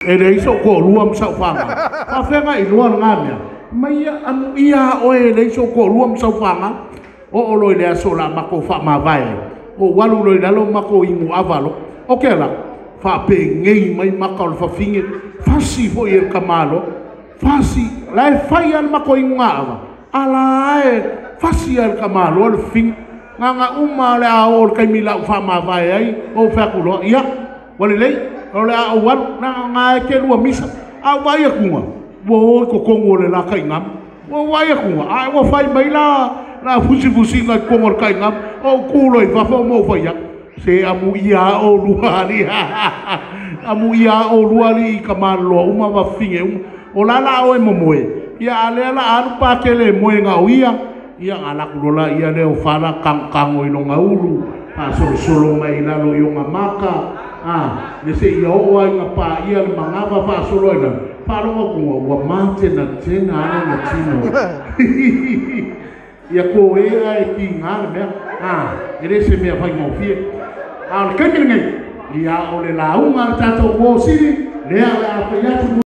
E leai so'u toalua ma sa'u faga. Faafeaga iloa lena mea mai ia amuia a oe e leai so'u toalua ma sau faga. Oo loa i le aso o le a matou faamavae ai, ou alu loa i lalo matou inu ava loa. Ou te alu atu, faapenei mai maka o le fafine, fasi foi e le tamaloa, fasi, la e fai lava le matou inugaava, a la e fasi lava e le tamaloa le fafine. Na ona uma lava o le a oo i le taimi o le a ou faamavae ai, ou fai atu loa, ia, ua lelei, o le a ou alu, leaga o na e te lua misa. A ou vaai atu, ua o i totonu o le la tainamu. Ua ou vaai atu, ae ua fai mai la la fusifusiga i totonu o le tainamu. Ou tu loa i fafo ma ou fai atu, se amuia a oulua alii, amuia a oulua alii i tamaloloa uma ma fafine uma. O la la oe momoe, ia a lea la alu Patele e moe na o ia, ia ona alu atu loa laia lea o Fala tangotango i lona ulu, faasolosolo mai i lalo i ona maka, a, le seia oo lava ina paia le manava faasolo ai lalo, faalogo atu ua matenatena lava lona tino. Ia toe ae tiga le mea, a, e le se mea faigofie. A o le taimi lenei, ia o le lauga a le tatou uo sili, lea o le a fai atu.